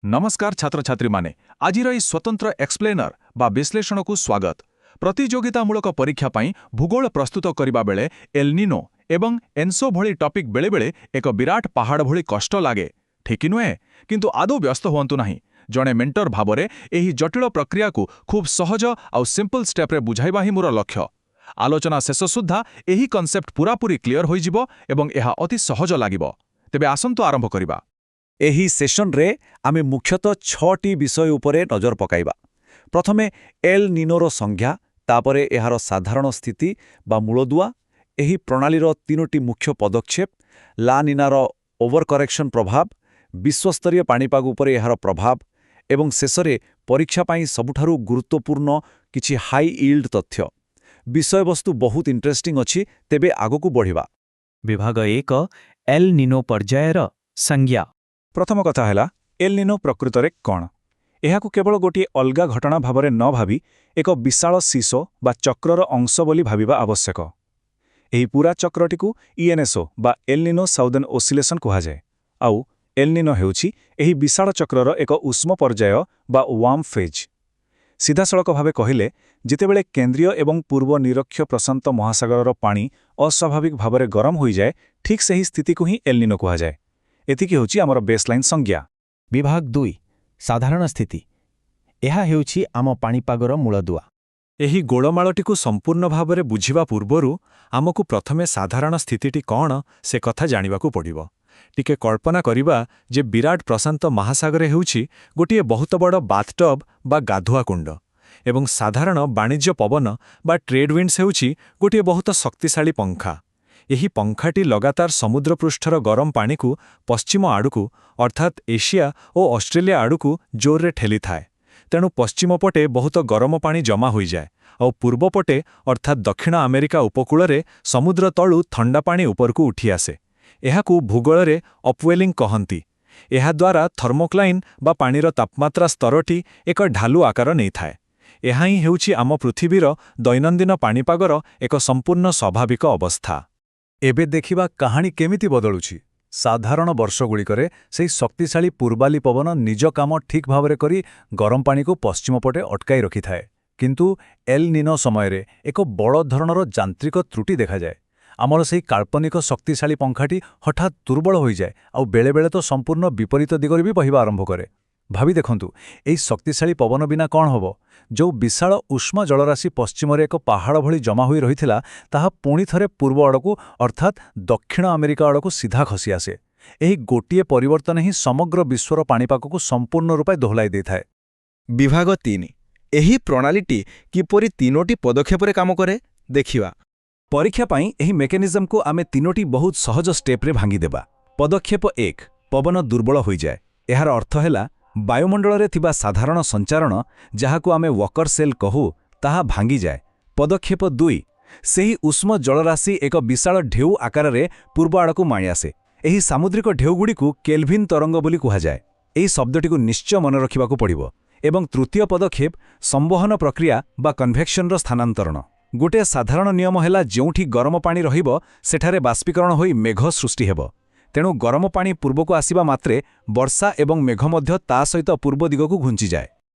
ନମସ୍କାର ଛାତ୍ରଛାତ୍ରୀମାନେ, ଆଜିର ଏହି ସ୍ୱତନ୍ତ୍ର ଏକ୍ସପ୍ଲେନର ବା ବିଶ୍ଳେଷଣକୁ ସ୍ୱାଗତ। ପ୍ରତିଯୋଗିତାମୂଳକ ପରୀକ୍ଷା ପାଇଁ ଭୂଗୋଳ ପ୍ରସ୍ତୁତ କରିବା ବେଳେ ଏଲ୍ନିନୋ ଏବଂ ଏନ୍ସୋ ଭଳି ଟପିକ୍ ବେଳେବେଳେ ଏକ ବିରାଟ ପାହାଡ଼ ଭଳି କଷ୍ଟ ଲାଗେ, ଠିକ୍ ନୁହେଁ? କିନ୍ତୁ ଆଦୌ ବ୍ୟସ୍ତ ହୁଅନ୍ତୁ ନାହିଁ। ଜଣେ ମେଣ୍ଟର ଭାବରେ ଏହି ଜଟିଳ ପ୍ରକ୍ରିୟାକୁ ଖୁବ୍ ସହଜ ଆଉ ସିମ୍ପଲ୍ ଷ୍ଟେପ୍ରେ ବୁଝାଇବା ହିଁ ମୋର ଲକ୍ଷ୍ୟ। ଆଲୋଚନା ଶେଷ ସୁଦ୍ଧା ଏହି କନସେପ୍ଟ ପୂରାପୂରି କ୍ଲିୟର ହୋଇଯିବ ଏବଂ ଏହା ଅତି ସହଜ ଲାଗିବ। ତେବେ ଆସନ୍ତୁ ଆରମ୍ଭ କରିବା। ଏହି ସେସନରେ ଆମେ ମୁଖ୍ୟତଃ ଛଅଟି ବିଷୟ ଉପରେ ନଜର ପକାଇବା। ପ୍ରଥମେ ଏଲ୍ ନିନୋର ସଂଜ୍ଞା, ତାପରେ ଏହାର ସାଧାରଣ ସ୍ଥିତି ବା ମୂଳଦୁଆ, ଏହି ପ୍ରଣାଳୀର ତିନୋଟି ମୁଖ୍ୟ ପଦକ୍ଷେପ, ଲା ନିନାର ଓଭର କରେକ୍ସନ ପ୍ରଭାବ, ବିଶ୍ୱସ୍ତରୀୟ ପାଣିପାଗ ଉପରେ ଏହାର ପ୍ରଭାବ ଏବଂ ଶେଷରେ ପରୀକ୍ଷା ପାଇଁ ସବୁଠାରୁ ଗୁରୁତ୍ୱପୂର୍ଣ୍ଣ କିଛି ହାଇ ଇଲ୍ଡ ତଥ୍ୟ। ବିଷୟବସ୍ତୁ ବହୁତ ଇଣ୍ଟରେଷ୍ଟିଂ ଅଛି। ତେବେ ଆଗକୁ ବଢ଼ିବା। ବିଭାଗ 1, ଏଲ୍ ନିନୋ ପର୍ଯ୍ୟାୟର ସଂଜ୍ଞା। ପ୍ରଥମ କଥା ହେଲା, ଏଲ୍ ନିନୋ ପ୍ରକୃତରେ କ'ଣ? ଏହାକୁ କେବଳ ଗୋଟିଏ ଅଲଗା ଘଟଣା ଭାବରେ ନ ଭାବି ଏକ ବିଶାଳ ସିସୋ ବା ଚକ୍ରର ଅଂଶ ବୋଲି ଭାବିବା ଆବଶ୍ୟକ। ଏହି ପୂରା ଚକ୍ରଟିକୁ ଇଏନ୍ଏସ୍ଓ ବା ଏଲ୍ ନିନୋ ସାଉଦର୍ନ ଓସିଲେସନ୍ କୁହାଯାଏ। ଆଉ ଏଲ୍ ନିନୋ ହେଉଛି ଏହି ବିଶାଳ ଚକ୍ରର ଏକ ଉଷ୍ମ ପର୍ଯ୍ୟାୟ ବା ୱାର୍ମ ଫେଜ୍। ସିଧାସଳଖ ଭାବେ କହିଲେ, ଯେତେବେଳେ କେନ୍ଦ୍ରୀୟ ଏବଂ ପୂର୍ବ ନିରକ୍ଷ ପ୍ରଶାନ୍ତ ମହାସାଗରର ପାଣି ଅସ୍ୱାଭାବିକ ଭାବରେ ଗରମ ହୋଇଯାଏ, ଠିକ୍ ସେହି ସ୍ଥିତିକୁ ହିଁ ଏଲ୍ ନିନୋ କୁହାଯାଏ। ଏତିକି ହେଉଛି ଆମର ବେସଲାଇନ୍ ସଂଜ୍ଞା। ବିଭାଗ 2, ସାଧାରଣ ସ୍ଥିତି। ଏହା ହେଉଛି ଆମ ପାଣିପାଗର ମୂଳଦୁଆ। ଏହି ଗୋଳମାଳଟିକୁ ସମ୍ପୂର୍ଣ୍ଣ ଭାବରେ ବୁଝିବା ପୂର୍ବରୁ ଆମକୁ ପ୍ରଥମେ ସାଧାରଣ ସ୍ଥିତିଟି କ'ଣ, ସେ କଥା ଜାଣିବାକୁ ପଡ଼ିବ। ଟିକେ କଳ୍ପନା କରିବା ଯେ ବିରାଟ ପ୍ରଶାନ୍ତ ମହାସାଗର ହେଉଛି ଗୋଟିଏ ବହୁତ ବଡ଼ ବାଥଟବ୍ ବା ଗାଧୁଆ କୁଣ୍ଡ ଏବଂ ସାଧାରଣ ବାଣିଜ୍ୟ ପବନ ବା ଟ୍ରେଡ୍ ୱିଣ୍ଡସ୍ ହେଉଛି ଗୋଟିଏ ବହୁତ ଶକ୍ତିଶାଳୀ ପଙ୍ଖା। ଏହି ପଙ୍ଖାଟି ଲଗାତାର ସମୁଦ୍ରପୃଷ୍ଠର ଗରମ ପାଣିକୁ ପଶ୍ଚିମ ଆଡ଼କୁ, ଅର୍ଥାତ୍ ଏସିଆ ଓ ଅଷ୍ଟ୍ରେଲିଆ ଆଡ଼କୁ ଜୋରରେ ଠେଲିଥାଏ। ତେଣୁ ପଶ୍ଚିମ ପଟେ ବହୁତ ଗରମ ପାଣି ଜମା ହୋଇଯାଏ ଆଉ ପୂର୍ବ ପଟେ, ଅର୍ଥାତ୍ ଦକ୍ଷିଣ ଆମେରିକା ଉପକୂଳରେ ସମୁଦ୍ର ତଳୁ ଥଣ୍ଡା ପାଣି ଉପରକୁ ଉଠିଆସେ। ଏହାକୁ ଭୂଗୋଳରେ ଅପୱେଲିଂ କହନ୍ତି। ଏହାଦ୍ୱାରା ଥର୍ମୋକ୍ଲାଇନ୍ ବା ପାଣିର ତାପମାତ୍ରା ସ୍ତରଟି ଏକ ଢାଲୁ ଆକାର ନେଇଥାଏ। ଏହା ହିଁ ହେଉଛି ଆମ ପୃଥିବୀର ଦୈନନ୍ଦିନ ପାଣିପାଗର ଏକ ସମ୍ପୂର୍ଣ୍ଣ ସ୍ୱାଭାବିକ ଅବସ୍ଥା। ଏବେ ଦେଖିବା କାହାଣୀ କେମିତି ବଦଳୁଛି। ସାଧାରଣ ବର୍ଷଗୁଡ଼ିକରେ ସେହି ଶକ୍ତିଶାଳୀ ପୂର୍ବାଲି ପବନ ନିଜ କାମ ଠିକ୍ ଭାବରେ କରି ଗରମ ପାଣିକୁ ପଶ୍ଚିମ ପଟେ ଅଟକାଇ ରଖିଥାଏ। କିନ୍ତୁ ଏଲ୍ ନିନୋ ସମୟରେ ଏକ ବଡ଼ ଧରଣର ଯାନ୍ତ୍ରିକ ତ୍ରୁଟି ଦେଖାଯାଏ। ଆମର ସେହି କାଳ୍ପନିକ ଶକ୍ତିଶାଳୀ ପଙ୍ଖାଟି ହଠାତ୍ ଦୁର୍ବଳ ହୋଇଯାଏ ଆଉ ବେଳେବେଳେ ତ ସମ୍ପୂର୍ଣ୍ଣ ବିପରୀତ ଦିଗରେ ବି ବହିବା ଆରମ୍ଭ କରେ। ଭାବି ଦେଖନ୍ତୁ, ଏହି ଶକ୍ତିଶାଳୀ ପବନ ବିନା କ'ଣ ହେବ? ଯେଉଁ ବିଶାଳ ଉଷ୍ମ ଜଳରାଶି ପଶ୍ଚିମରେ ଏକ ପାହାଡ଼ ଭଳି ଜମା ହୋଇ ରହିଥିଲା, ତାହା ପୁଣି ଥରେ ପୂର୍ବ ଆଡ଼କୁ, ଅର୍ଥାତ୍ ଦକ୍ଷିଣ ଆମେରିକା ଆଡ଼କୁ ସିଧା ଖସି ଆସେ। ଏହି ଗୋଟିଏ ପରିବର୍ତ୍ତନ ହିଁ ସମଗ୍ର ବିଶ୍ୱର ପାଣିପାଗକୁ ସମ୍ପୂର୍ଣ୍ଣ ରୂପେ ଦୋହଲାଇ ଦେଇଥାଏ। ବିଭାଗ 3, ଏହି ପ୍ରଣାଳୀଟି କିପରି ତିନୋଟି ପଦକ୍ଷେପରେ କାମ କରେ, ଦେଖିବା। ପରୀକ୍ଷା ପାଇଁ ଏହି ମେକାନିଜମକୁ ଆମେ ତିନୋଟି ବହୁତ ସହଜ ଷ୍ଟେପ୍ରେ ଭାଙ୍ଗିଦେବା। ପଦକ୍ଷେପ 1, ପବନ ଦୁର୍ବଳ ହୋଇଯାଏ। ଏହାର ଅର୍ଥ ହେଲା, ବାୟୁମଣ୍ଡଳରେ ଥିବା ସାଧାରଣ ସଞ୍ଚାରଣ, ଯାହାକୁ ଆମେ ୱାକର ସେଲ୍ କହୁ, ତାହା ଭାଙ୍ଗିଯାଏ। ପଦକ୍ଷେପ 2, ସେହି ଉଷ୍ମ ଜଳରାଶି ଏକ ବିଶାଳ ଢେଉ ଆକାରରେ ପୂର୍ବ ଆଡ଼କୁ ମାଡ଼ିଆସେ। ଏହି ସାମୁଦ୍ରିକ ଢେଉଗୁଡ଼ିକୁ କେଲଭିନ୍ ତରଙ୍ଗ ବୋଲି କୁହାଯାଏ। ଏହି ଶବ୍ଦଟିକୁ ନିଶ୍ଚୟ ମନେ ରଖିବାକୁ ପଡ଼ିବ। ଏବଂ ତୃତୀୟ ପଦକ୍ଷେପ, ସମ୍ବହନ ପ୍ରକ୍ରିୟା ବା କନଭେକ୍ସନର ସ୍ଥାନାନ୍ତରଣ। ଗୋଟିଏ ସାଧାରଣ ନିୟମ ହେଲା, ଯେଉଁଠି ଗରମ ପାଣି ରହିବ, ସେଠାରେ ବାଷ୍ପୀକରଣ ହୋଇ ମେଘ ସୃଷ୍ଟି ହେବ। ତେଣୁ ଗରମ ପାଣି ପୂର୍ବକୁ ଆସିବା ମାତ୍ରେ ବର୍ଷା ଏବଂ ମେଘ ମଧ୍ୟ ତା ସହିତ ପୂର୍ବ ଦିଗକୁ ଘୁଞ୍ଚିଯାଏ।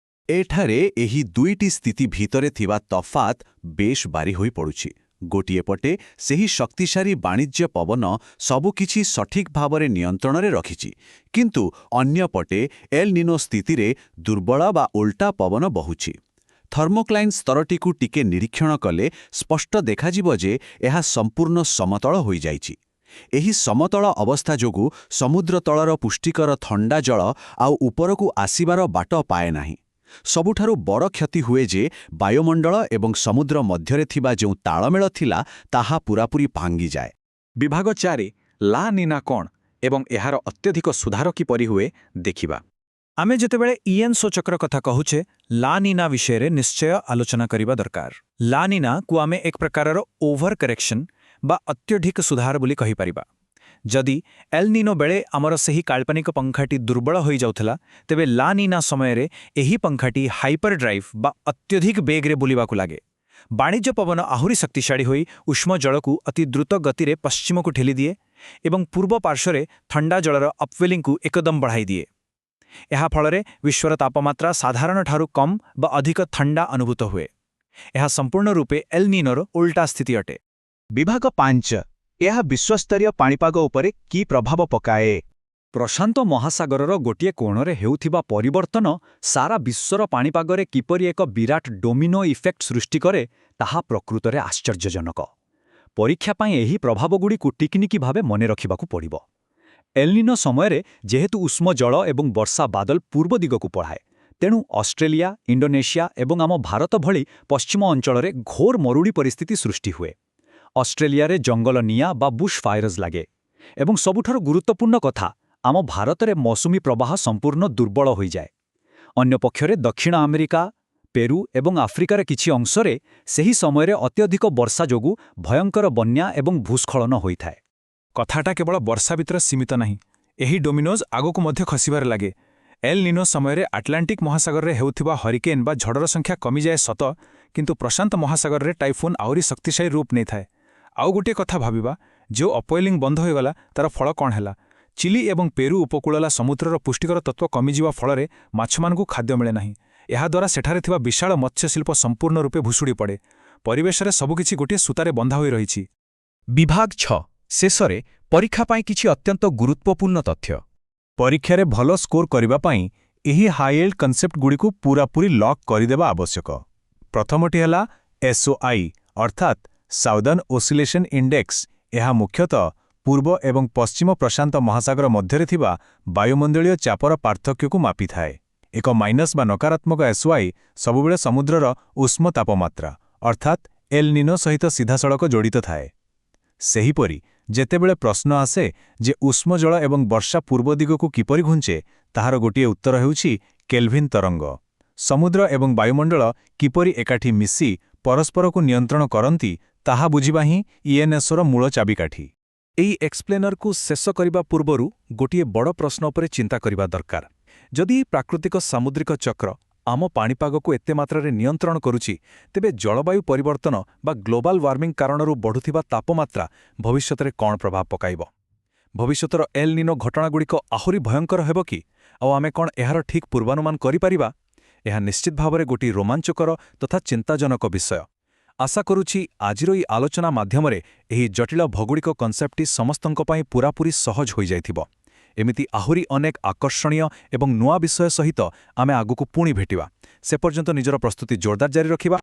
ଏଠାରେ ଏହି ଦୁଇଟି ସ୍ଥିତି ଭିତରେ ଥିବା ତଫାତ୍ ବେଶ୍ ବାରି ହୋଇପଡ଼ୁଛି। ଗୋଟିଏ ପଟେ ସେହି ଶକ୍ତିଶାଳୀ ବାଣିଜ୍ୟ ପବନ ସବୁକିଛି ସଠିକ୍ ଭାବରେ ନିୟନ୍ତ୍ରଣରେ ରଖିଛି, କିନ୍ତୁ ଅନ୍ୟପଟେ ଏଲ୍ ନିନୋ ସ୍ଥିତିରେ ଦୁର୍ବଳ ବା ଉଲ୍ଟା ପବନ ବହୁଛି। ଥର୍ମୋକ୍ଲାଇନ୍ ସ୍ତରଟିକୁ ଟିକେ ନିରୀକ୍ଷଣ କଲେ ସ୍ପଷ୍ଟ ଦେଖାଯିବ ଯେ ଏହା ସମ୍ପୂର୍ଣ୍ଣ ସମତଳ ହୋଇଯାଇଛି। ଏହି ସମତଳ ଅବସ୍ଥା ଯୋଗୁଁ ସମୁଦ୍ର ତଳର ପୁଷ୍ଟିକର ଥଣ୍ଡା ଜଳ ଆଉ ଉପରକୁ ଆସିବାର ବାଟ ପାଏ ନାହିଁ। ସବୁଠାରୁ ବଡ଼ କ୍ଷତି ହୁଏ ଯେ ବାୟୁମଣ୍ଡଳ ଏବଂ ସମୁଦ୍ର ମଧ୍ୟରେ ଥିବା ଯେଉଁ ତାଳମେଳ ଥିଲା, ତାହା ପୂରାପୂରି ଭାଙ୍ଗିଯାଏ। ବିଭାଗ 4, ଲା ନିନା କ'ଣ ଏବଂ ଏହାର ଅତ୍ୟଧିକ ସୁଧାର କିପରି ହୁଏ, ଦେଖିବା। ଆମେ ଯେତେବେଳେ ଇଏନ୍ସୋ ଚକ୍ର କଥା କହୁଛେ, ଲା ନିନା ବିଷୟରେ ନିଶ୍ଚୟ ଆଲୋଚନା କରିବା ଦରକାର। ଲା ନିନାକୁ ଆମେ ଏକ ପ୍ରକାରର ଓଭର କରେକ୍ସନ ବା ଅତ୍ୟଧିକ ସୁଧାର ବୋଲି କହିପାରିବା। ଯଦି ଏଲ୍ ନିନୋ ବେଳେ ଆମର ସେହି କାଳ୍ପନିକ ପଙ୍ଖାଟି ଦୁର୍ବଳ ହୋଇଯାଉଥିଲା, ତେବେ ଲା ନିନା ସମୟରେ ଏହି ପଙ୍ଖାଟି ହାଇପର ଡ୍ରାଇଭ୍ ବା ଅତ୍ୟଧିକ ବେଗରେ ବୁଲିବାକୁ ଲାଗେ। ବାଣିଜ୍ୟ ପବନ ଆହୁରି ଶକ୍ତିଶାଳୀ ହୋଇ ଉଷ୍ମ ଜଳକୁ ଅତି ଦ୍ରୁତ ଗତିରେ ପଶ୍ଚିମକୁ ଠେଲିଦିଏ ଏବଂ ପୂର୍ବ ପାର୍ଶ୍ୱରେ ଥଣ୍ଡା ଜଳର ଅପୱେଲିଂକୁ ଏକଦମ ବଢ଼ାଇ ଦିଏ। ଏହା ଫଳରେ ବିଶ୍ୱର ତାପମାତ୍ରା ସାଧାରଣଠାରୁ କମ୍ ବା ଅଧିକ ଥଣ୍ଡା ଅନୁଭୂତ ହୁଏ। ଏହା ସମ୍ପୂର୍ଣ୍ଣ ରୂପେ ଏଲ୍ ନିନୋର ଉଲ୍ଟା ସ୍ଥିତି ଅଟେ। ବିଭାଗ 5, ଏହା ବିଶ୍ୱସ୍ତରୀୟ ପାଣିପାଗ ଉପରେ କି ପ୍ରଭାବ ପକାଏ? ପ୍ରଶାନ୍ତ ମହାସାଗରର ଗୋଟିଏ କୋଣରେ ହେଉଥିବା ପରିବର୍ତ୍ତନ ସାରା ବିଶ୍ୱର ପାଣିପାଗରେ କିପରି ଏକ ବିରାଟ ଡୋମିନୋ ଇଫେକ୍ଟ ସୃଷ୍ଟି କରେ, ତାହା ପ୍ରକୃତରେ ଆଶ୍ଚର୍ଯ୍ୟଜନକ। ପରୀକ୍ଷା ପାଇଁ ଏହି ପ୍ରଭାବଗୁଡ଼ିକୁ ଟିକିନିକି ଭାବେ ମନେ ରଖିବାକୁ ପଡ଼ିବ। ଏଲ୍ନିନୋ ସମୟରେ ଯେହେତୁ ଉଷ୍ମ ଜଳ ଏବଂ ବର୍ଷା ବାଦଲ ପୂର୍ବ ଦିଗକୁ ପଳାଏ, ତେଣୁ ଅଷ୍ଟ୍ରେଲିଆ, ଇଣ୍ଡୋନେସିଆ ଏବଂ ଆମ ଭାରତ ଭଳି ପଶ୍ଚିମ ଅଞ୍ଚଳରେ ଘୋର ମରୁଡ଼ି ପରିସ୍ଥିତି ସୃଷ୍ଟି ହୁଏ। ଅଷ୍ଟ୍ରେଲିଆରେ ଜଙ୍ଗଲ ନିଆଁ ବା ବୁଶ୍ ଫାୟାର୍ସ ଲାଗେ ଏବଂ ସବୁଠାରୁ ଗୁରୁତ୍ୱପୂର୍ଣ୍ଣ କଥା, ଆମ ଭାରତରେ ମୌସୁମୀ ପ୍ରବାହ ସମ୍ପୂର୍ଣ୍ଣ ଦୁର୍ବଳ ହୋଇଯାଏ। ଅନ୍ୟପକ୍ଷରେ ଦକ୍ଷିଣ ଆମେରିକା, ପେରୁ ଏବଂ ଆଫ୍ରିକାର କିଛି ଅଂଶରେ ସେହି ସମୟରେ ଅତ୍ୟଧିକ ବର୍ଷା ଯୋଗୁଁ ଭୟଙ୍କର ବନ୍ୟା ଏବଂ ଭୂସ୍ଖଳନ ହୋଇଥାଏ। କଥାଟା କେବଳ ବର୍ଷା ଭିତରେ ସୀମିତ ନାହିଁ। ଏହି ଡୋମିନୋଜ୍ ଆଗକୁ ମଧ୍ୟ ଖସିବାରେ ଲାଗେ। ଏଲ୍ ନିନୋ ସମୟରେ ଆଟଲାଣ୍ଟିକ୍ ମହାସାଗରରେ ହେଉଥିବା ହରିକେନ୍ ବା ଝଡ଼ର ସଂଖ୍ୟା କମିଯାଏ ସତ, କିନ୍ତୁ ପ୍ରଶାନ୍ତ ମହାସାଗରରେ ଟାଇଫୁନ୍ ଆହୁରି ଶକ୍ତିଶାଳୀ ରୂପ ନେଇଥାଏ। ଆଉ ଗୋଟିଏ କଥା ଭାବିବା, ଯେଉଁ ଅପୱେଲିଂ ବନ୍ଦ ହୋଇଗଲା, ତାର ଫଳ କ'ଣ ହେଲା? ଚିଲି ଏବଂ ପେରୁ ଉପକୂଳଲା ସମୁଦ୍ରର ପୁଷ୍ଟିକର ତତ୍ତ୍ୱ କମିଯିବା ଫଳରେ ମାଛମାନଙ୍କୁ ଖାଦ୍ୟ ମିଳେ ନାହିଁ। ଏହାଦ୍ୱାରା ସେଠାରେ ଥିବା ବିଶାଳ ମତ୍ସ୍ୟଶିଳ୍ପ ସମ୍ପୂର୍ଣ୍ଣ ରୂପେ ଭୁଶୁଡ଼ି ପଡ଼େ। ପରିବେଶରେ ସବୁକିଛି ଗୋଟିଏ ସୂତାରେ ବନ୍ଧା ହୋଇ ରହିଛି। ବିଭାଗ 6, ଶେଷରେ ପରୀକ୍ଷା ପାଇଁ କିଛି ଅତ୍ୟନ୍ତ ଗୁରୁତ୍ୱପୂର୍ଣ୍ଣ ତଥ୍ୟ। ପରୀକ୍ଷାରେ ଭଲ ସ୍କୋର କରିବା ପାଇଁ ଏହି ହାଇଏଲ୍ଡ କନସେପ୍ଟଗୁଡ଼ିକୁ ପୂରାପୂରି ଲକ୍ କରିଦେବା ଆବଶ୍ୟକ। ପ୍ରଥମଟି ହେଲା ଏସ୍ଓଆଇ, ଅର୍ଥାତ୍ ସାଉଦର୍ନ ଓସିଲେସନ୍ ଇଣ୍ଡେକ୍ସ। ଏହା ମୁଖ୍ୟତଃ ପୂର୍ବ ଏବଂ ପଶ୍ଚିମ ପ୍ରଶାନ୍ତ ମହାସାଗର ମଧ୍ୟରେ ଥିବା ବାୟୁମଣ୍ଡଳୀୟ ଚାପର ପାର୍ଥକ୍ୟକୁ ମାପିଥାଏ। ଏକ ମାଇନସ୍ ବା ନକାରାତ୍ମକ ଏସ୍ଓଆଇ ସବୁବେଳେ ସମୁଦ୍ରର ଉଷ୍ମ ତାପମାତ୍ରା, ଅର୍ଥାତ୍ ଏଲ୍ ନିନୋ ସହିତ ସିଧାସଳଖ ଜଡ଼ିତ ଥାଏ। ସେହିପରି ଯେତେବେଳେ ପ୍ରଶ୍ନ ଆସେ ଯେ ଉଷ୍ମ ଜଳ ଏବଂ ବର୍ଷା ପୂର୍ବ ଦିଗକୁ କିପରି ଘୁଞ୍ଚେ, ତାହାର ଗୋଟିଏ ଉତ୍ତର ହେଉଛି କେଲଭିନ୍ ତରଙ୍ଗ। ସମୁଦ୍ର ଏବଂ ବାୟୁମଣ୍ଡଳ କିପରି ଏକାଠି ମିଶି ପରସ୍ପରକୁ ନିୟନ୍ତ୍ରଣ କରନ୍ତି, ତାହା ବୁଝିବା ହିଁ ଇଏନ୍ଏସ୍ଓର ମୂଳ ଚାବିକାଠି। ଏହି ଏକ୍ସପ୍ଲେନରକୁ ଶେଷ କରିବା ପୂର୍ବରୁ ଗୋଟିଏ ବଡ଼ ପ୍ରଶ୍ନ ଉପରେ ଚିନ୍ତା କରିବା ଦରକାର। ଯଦି ଏହି ପ୍ରାକୃତିକ ସାମୁଦ୍ରିକ ଚକ୍ର ଆମ ପାଣିପାଗକୁ ଏତେ ମାତ୍ରାରେ ନିୟନ୍ତ୍ରଣ କରୁଛି, ତେବେ ଜଳବାୟୁ ପରିବର୍ତ୍ତନ ବା ଗ୍ଲୋବାଲ ୱାର୍ମିଂ କାରଣରୁ ବଢ଼ୁଥିବା ତାପମାତ୍ରା ଭବିଷ୍ୟତରେ କ'ଣ ପ୍ରଭାବ ପକାଇବ? ଭବିଷ୍ୟତର ଏଲ୍ ନିନୋ ଘଟଣାଗୁଡ଼ିକ ଆହୁରି ଭୟଙ୍କର ହେବ କି? ଆଉ ଆମେ କ'ଣ ଏହାର ଠିକ୍ ପୂର୍ବାନୁମାନ କରିପାରିବା? ଏହା ନିଶ୍ଚିତ ଭାବରେ ଗୋଟିଏ ରୋମାଞ୍ଚକର ତଥା ଚିନ୍ତାଜନକ ବିଷୟ। ଆଶା କରୁଛି ଆଜିର ଏହି ଆଲୋଚନା ମାଧ୍ୟମରେ ଏହି ଜଟିଳ ଭୌଗୋଳିକ କନସେପ୍ଟଟି ସମସ୍ତଙ୍କ ପାଇଁ ପୂରାପୂରି ସହଜ ହୋଇଯାଇଥିବ। ଏମିତି ଆହୁରି ଅନେକ ଆକର୍ଷଣୀୟ ଏବଂ ନୂଆ ବିଷୟ ସହିତ ଆମେ ଆଗକୁ ପୁଣି ଭେଟିବା। ସେ ପର୍ଯ୍ୟନ୍ତ ନିଜର ପ୍ରସ୍ତୁତି ଜୋରଦାର ଜାରି ରଖିବା।